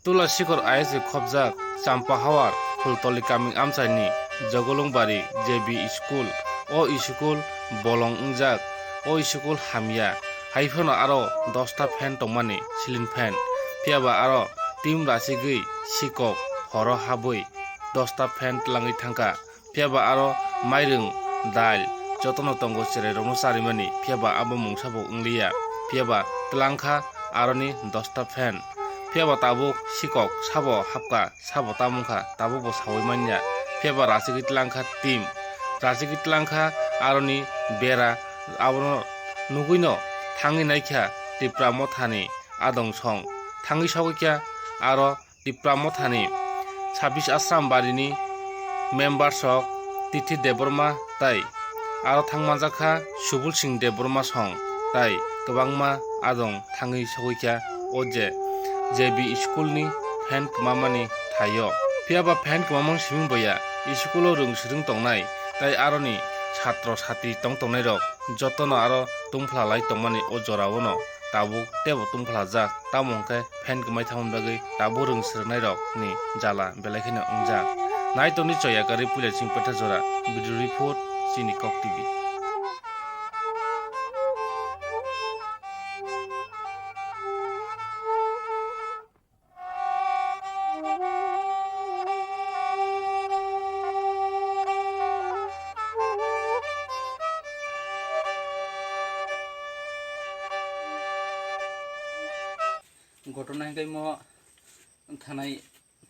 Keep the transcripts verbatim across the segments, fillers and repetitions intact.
Tula Sikhor I S khopjak Champahawar Phultoli kaming amchaini Jogolongbari J B school. O school bolong wngjak. O school hamya. Haiphano aro dosta fan tongmani ceiling fan. Phiyaba aro team rachigwi sikok horo habwi dosta fan twlangwi thangkha. Phiyaba aro mairung, dail jotono tongo chwrairokno charimani, phiyaba abo mungsa bo wngliya. Phiyaba twlangkha aroni dosta fan. Phiyaba tabuk sikok sabo hapkha, sabo tamungkha, tabuk bo saui manya. Phiyaba rachigwi twlangkha team. Rachigwi twlangkha aroni bera, abono nugwino thangwi naikha Tipra Mothani adong song. Thangwi sogwikha aro Tipra Mothani Sabis Ashram barini members rok Tithi Debbarma tai aro thangmanjakha Subul Singh Debbarma song tai kwbangma adong thangwi sogwikha o je J B school ni fan kwmamani thaio. Phiyaba fan kwmamani siming boya school o rwng swrwng tongnai tai aroni satro satri tong tongnairok jotono aro tungphla lai tongmani o jorao no tabuk teibo tungphlajak, tamo hwnkhe fan kwmai thangmani bagwi tabuk rwng swrwngnairokni jala belai kheno wngjak. Nai tongdi Choyakari Puilaching Petha Jora, video report, Chini Kok T V. Ghotona hingke mo thanai,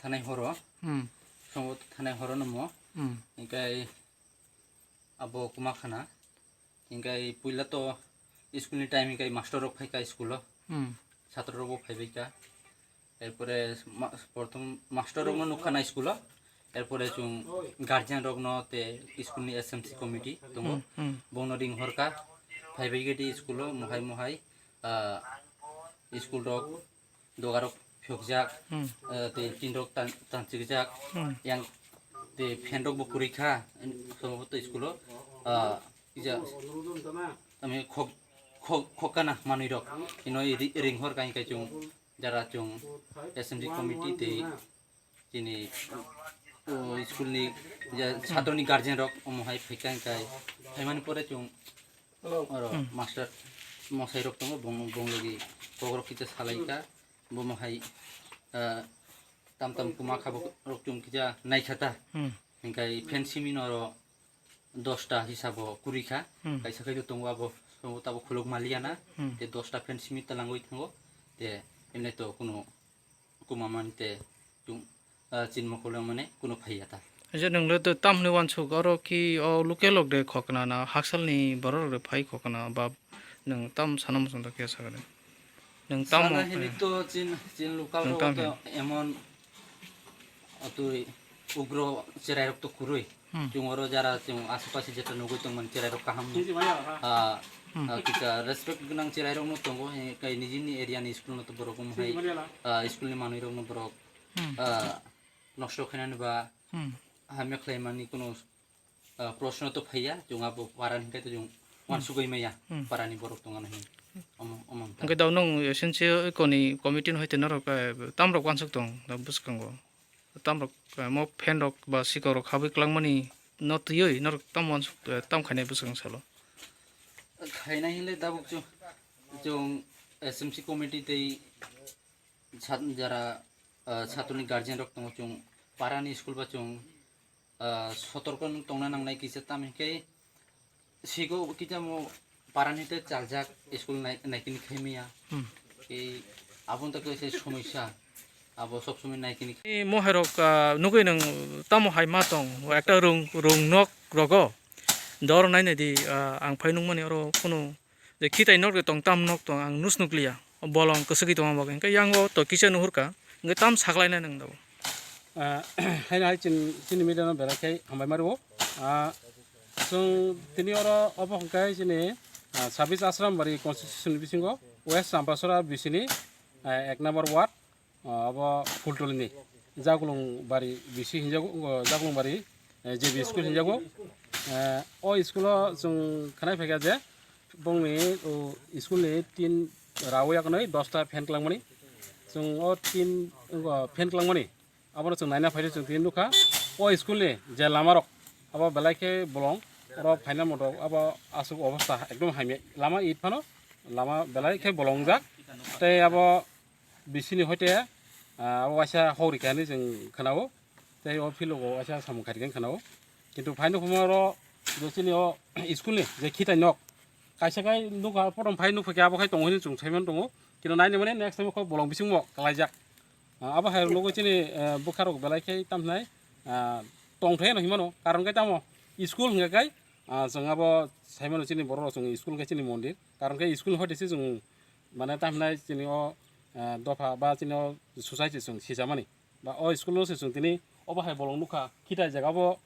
thanai horo. Hmm. Songo thanai horo no mo. Hmm. Hingke abo kuma khana. Hingke puila to school ni time hingke master rok phaika school o. Hmm. Satro rok bo phaibaika. Erpore ma-, prothom master rok no nukha na school o. Erpore chung guardian rok no te school ni S M C committee tongo. Hmm, hmm. Bongno ring horka. Phaibai gedi school o mohai mohai, ah, school rok doga rok phiyokjak, hmm, eh, tei tin rok tan-, tanchikjak, hmm, yang tei fan rok bo kwrwi kha, sombhoboto school o, ah, kisa, tamo khok, khok, khok kana manwi rok, ino ri-, ring hor kain kai chung, jara chung S M C committee tei chini, o, school ni je satro ni guardian rok omo hai phai kai kai, phaimani pore chung oro, hmm, master mosai rok tongo, bong, bong logi kok rok kisa salai kha, bomo hai, ah, tam tam kuma kha bo rok chung kisa nai kha ta. Hmm. Hingkai fan simi no oro dosta hisabo kwrwi kha, hmm, kaisa kaitor tongo abo, abo tabo khuluk maliya na, hmm, te dosta fan simi talangwi thango, te emne to kuno kuma mani te chung, ah, chinmo kolong mane kuno phaiya ta. Je nung le to tam hwnwi wansuk, oro ki o local rok de khokna na, haksalni borok rok de phai khokna, ba nung tam sana muchung da khe sakani? Nung tam sana o, hini eh, to chin, chin local nung rok tam to hini emon atwi ugro cherai rok to kwrwi. Hmm. Chwng oro jara chwng aswk aswk jeta nugwi tongmani cherai rok kaham no. Ah, hmm, ah, kisa respect gwnang cherai rok no tongo, eh, kai nijini area ni school no to borok um hai, ah, school ni manwi rok no borok, hmm, ah, nosto khainani ba, hmm, hamya khlaimani kuno, ah, proshno to phaiya, chwng abo para ni hwnkhe to chwng, hmm, wansugwi maya, hmm, para ni borok tongana hin. Omo, omo wngkha. Hwnkhe daw nwng S N C koni committee no hai te norok, eh, tam rok wansuk tong da bwskango. Tamrok, eh, mo fan rok ba sikok rok habwi kwlangmani no twiwi norok tam wansuk, eh, tam khainai bwswk salo. Khainai hinle tabuk chwng, chwng S M C committee tei sat-, jara, eh, satoni guardian rok tongo, chwng parani school ba chwng, eh, sotorko no tongna nangnai kisa, tam hinkhe sigo kitamo parani te chaljak school nai-, naikini khaimaya. Hmm. Ei aboni tei kaisa somosya, abo sob somoi naikini. Ei mohai rok, ah, nugui nung tamo hai ma tong, ekta rung, rung nok rogo dor nainai di, ah, ang phai nungmani oro kunu je khitai nok de tong, tam nok tong, ang nus nukliya. Bolong kwswgwi tongma bagwi. Hwnkhe yango to kisa nuhurkha. Hwnkhe tam saklainai nwng daw? Ah, haino hai chin-, chini media no belai khe hambai ma rwo. Ah, chwng tini oro obo hwnkhe chini, ah, Sabis Ashram Bari constitution bisingo West Champasora bisini, ah, ek number ward, ah, obo Phultulini Jaglung Bari bisi hinjago, oh, Jaglung Bari, eh, J B school hinjago. Eh, o school o chwng khanai phaikha je bongni, o, school ni tin rawi yaknwi dosta fan kwlangmani. Chwng o tin, o, fan kwlangmani, abono chwng naina phaidi chwng tini nukha. O school ni je lama rok, abo belai khe bolong, oro phaina moto abo aswk obostha ekdom hamya. Lama it phano, lama belai khe bolong jak. Tei abo bisini hoite, ah, abo waisa hok rikha hinwi chwng khwnao. Tei o field o waisa samung khairikhe khwnao. Kintu phaino phuma oro je chini o school ni je khitai nok, kaisa khai nukha, potom phai nukha khe abo khai tongo hinwi chwng saiman tongo. Kintu naini mani next time kho bolong bisingmo kwlaijak. Ah, abo hai rok nugwi chini, eh, bwkha rok belai khe tamo hinai, ah, tongthai no hinmano, karon khe tamo school hwnkhe kai, ah, chwng abo saimano chini borok rok chwng school hwnkhe chini mondir, karon khe school hoite se chwng mane tamo hinai chini o, ah, dopha ba chini o society chwng sijamani ba o school no se chwng tini obo hai bolong nukha khitai jaga bo.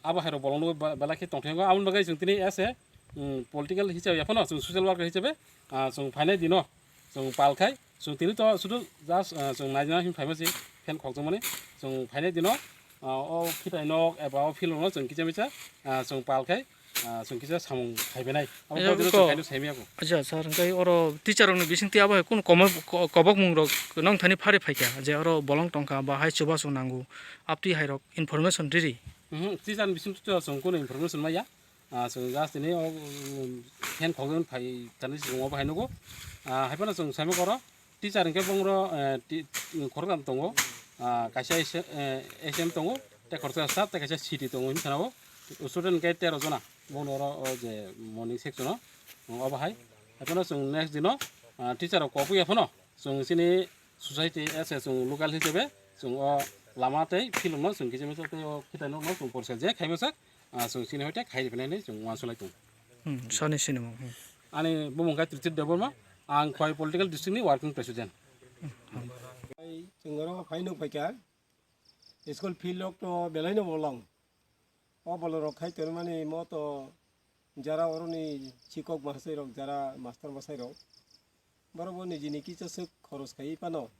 Abo hai rok bolong nugwi ba-, belai khe tongthai wngo. Aboni bagwi chwng tini as a, um, political hisabe ya phano chwng social worker hisabe, ah, chwng phainai dino chwng pal khai, chwng tini to sudu just, ah, chwng naina hin phaima se fan khokjakmani, chwng phainai dino, ah, o khitai nok eba o field no chwng kisa misa, ah, chwng pal khai, ah, chwng kisa samung khaibenai. Abo acha, bodino chwng kaino saimaya ko. Acha, sir, hwnkhe oro teacher rokni bisingtwi abo hai kunu komo-, ko-, kobokmung rok nong thani phari phaikha je oro bolong tongkha ba hai chubachu nango, aptwi hai rok information riri. Mhm, teacher ni bisingtwi to chwng kunu information maya. Ah, chwng just tini o, um, fan khokjagwi phai thani chwng obo hai nugo. Ah, hai phano chwng saimung koro teacher hwnkhe bongro, eh, ti-, khoroktham tongo. Ah, kaisa S-, eh, S M tongo, tei khoroksa staff, tei kaisa C T tongo hinwi khwnao. Student hwnkhe tero jona, bongno oro o je morning section o, obo hai. Hai phano chwng next dino, ah, teacher rok kobwi ya phano chwng chini society as a chwng local hisabe chwng o lama tei field no chwng kisa misa tei o khitai nok no chwng porsa je khai masa. Ah, chwng chini hoite khai rwphinai hinwi chwng uansuk lai tongo. Hmm, sani sinimung, hmm. Ani bumung khe Tritit Debbarma, ang Khowai Political District ni Working President. Chwng oro phai nuk phaikha, school field rok to belai no bolong. O bolong rok khai tongmani mo to jara oroni sikok masai rok, jara master masai rok. Borok bo nijini kisa swk khoros khai phano.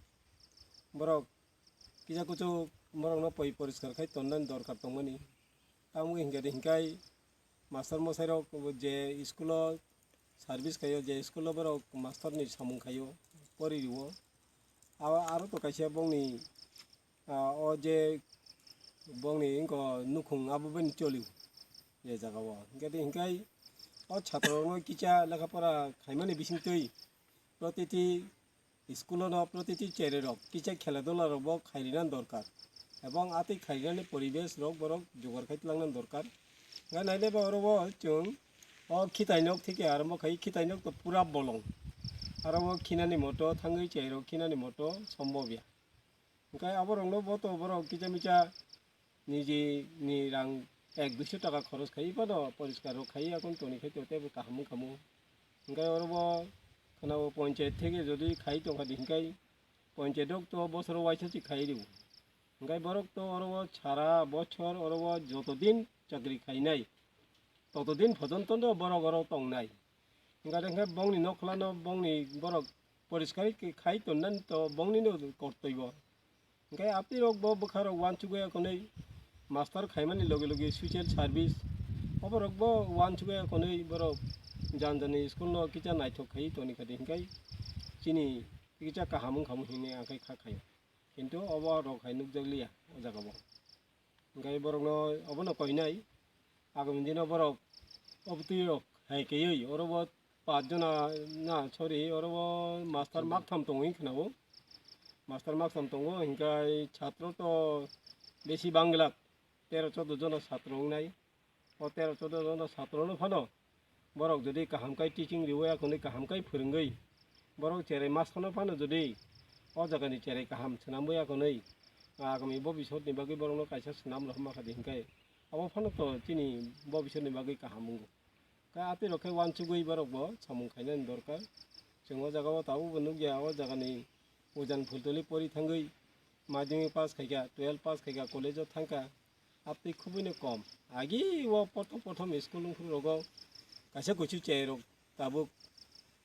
Borok kisa kuchuk borok no poi poriskar khai tonnani dorkar tongmani. Tamo hingke de hingkai master mosai rok je school o service khaio, je school o borok master ni samung khaio, pori rio. Aro, aro to kaisa bongni, ah, o je bongni wngkha nukhung abo bai choli je jaga o. Hingke de hingkai o chhatro rok no kisa lekha pora khaimani bisingtwi protiti school o no protiti cherai rok kisa khela dula rok bo khairina dorkar, ebong atwi khairina ni poribesh rok borok jogar khai twlangna dorkar. Hingke naile ba oro bo chwng o khitai nok thike aro bo khai khitai nok to pura bolong, aro bo khinani moto thangwi cherai rok khinani moto sombobya. Hingke aborokno bo to borok kisa misa niji ni rang ek duiso taka khoros khai phano poriskar rok khai, akon toni khai to tebo kaham wngkha mo. Hingke oro bo khwnao ponchayat theke jodi khai tongkha di hingke ponchayat rok to bosoro waisa se khai rio. Hingke borok to oro bo sara bochor oro bo joto din chakri khainai, toto din phojonto no borok oro tongnai. Hingke hingke bongni nokhlano bongni borok poriskar khe khai tonnani to bongni no kortoi bo. Hingke apni rok bo bwkha rok uansugwi akonwi master khaimani loge loge social service oborok bo uansugwi akonwi borok jan jani school no kisa naithok khai toni kha di hingke chini kisa kaham wngkha mo hinwi ang khe kha khaio. Kintu obo rok hai nukjakliya o jaga o. Hingke borokno obono koinai, agami dino borok obotwi rok hai kaiwi oro bo pach jona na, sorry, oro bo master maktham tongwi khwnao. Master maktham tongo, hingke chhatro to besi bangla, tero chodo jona chhatro wngnai. O tero chodo jona chhatro no phano borok jodi kaham kai teaching riwi akonwi kaham kai phwrwngwi, borok cherai master no phano jodi o jaga ni cherai kaham swnamwi akonwi, agami bobisot ni bagwi borok no kaisa swnam rohorma kha di hingke, abo phano to chini bobisot ni bagwi kaham wngo. Khe atwi rok khe uansugwi borok bo samung khainani dorkar. Chwng o jaga o tabuk bo nukya, o jaga ni ujan Phultuli pori thangwi madhyamik pass khaikha, twelve pass khaikha, college o thangkha. Aptwi khubui no kom. Agi o prothom prothom school wngphuru rogo kaisa kuisu chai rok tabuk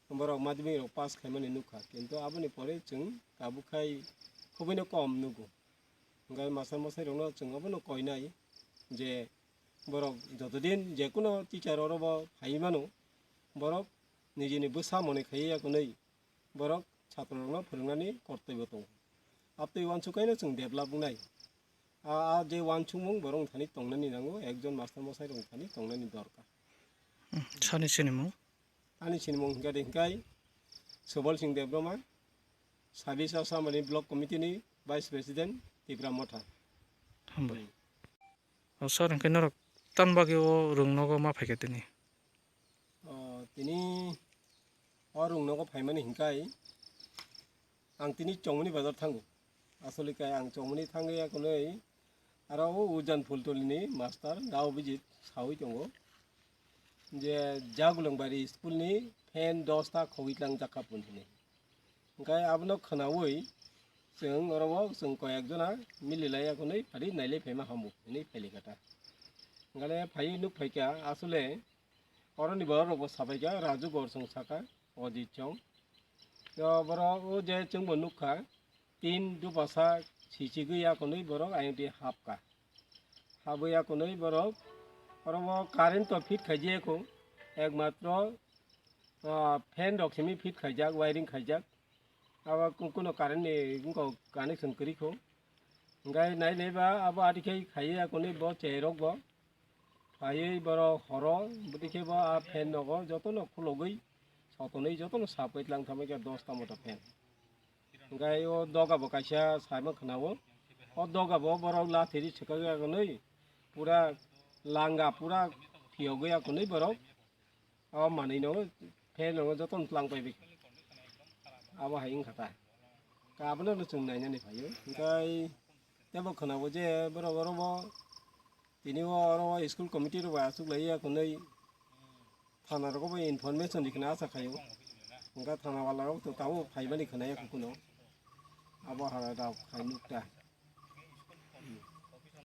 borok madhyamik rok pass khaimani nukha. Kintu aboni pore chwng tabuk khai khubui no kom nugo. Hingke master mosai rokno chwng abono koinai je borok joto din je kuno teacher oro bo phai mano, borok nijini bwsa mone khaiwi akonwi borok chhatrorokno phwrwngnani kortoibo tongo. Abtwi uansuk kaino chwng develop wngnai. A, a je uansukmung borok thani tongnani nango, ekjon master mosai rok thani tongnani dorkar. Hmm, sani sinimung? Ani sinimung hingkha de hingkai Subal Singh Debbarma, Sabis Assamani Block Committee ni Vice President, Tipra Motha. Hambai. O sir, hingke norok tan bagwi o rung nogo ma phaikha tini? O, tini o rung nogo phaimani hingkai ang tini Chongmoni bazar thango. Asole kai ang Chongmoni thangwi akonoi aro o Ujan Phultuli ni master Dao Bijit sawi tongo je Jagulongbari school ni fan dosta khogwi tlang jakha pun hini. Hingkai abono khwnawi chwng oro o chwng koyek jona mililai akonoi phari nailai phaima hamu hinwi phailai kha ta. Hingkale phaiwi nuk phaikha asole oroni borok rokbo sabaikha Raju Gorsong saka Ojit Chong. To borok o je chwngbo nukha tin dupasa sichigwi akonoi borok ayangdi hapkha. Habwi akonoi borok oro o current to fit khaijaya kho, ekmatro ah, fan rok simi fit khaijak, wiring khaijak. Abo ku-, kuno current ni wngkha connection kwrwi kho. Hingkai nai nai ba abo ati khai khaiwi akonoi bo cherok bo. Phaiwi borok horo bwtwi khe bo a fan nogo jotono khulogwi sotonwi jotono sap khe tlang thamwi khe dosta mota fan. Hingkai o doga bo kaisa saima khwnao. O doga bo borok lathiri swkagwi akonoi pura langa pura phiyogwi akonoi borok. O manwi no phe no joto no tlang pai bi. Abo hai wngkha ta. Ka abono no chwng nainani phaio. Hingkai tebo khwnabo je borok oro bo tini o oro o school committee rok bai achuk lai ya khwnwi thana rogo bo information rikna acha khaio. Hingkha thana wala rok to tabo phaimani khwnaya kuno. Abo hala rok khai nukta.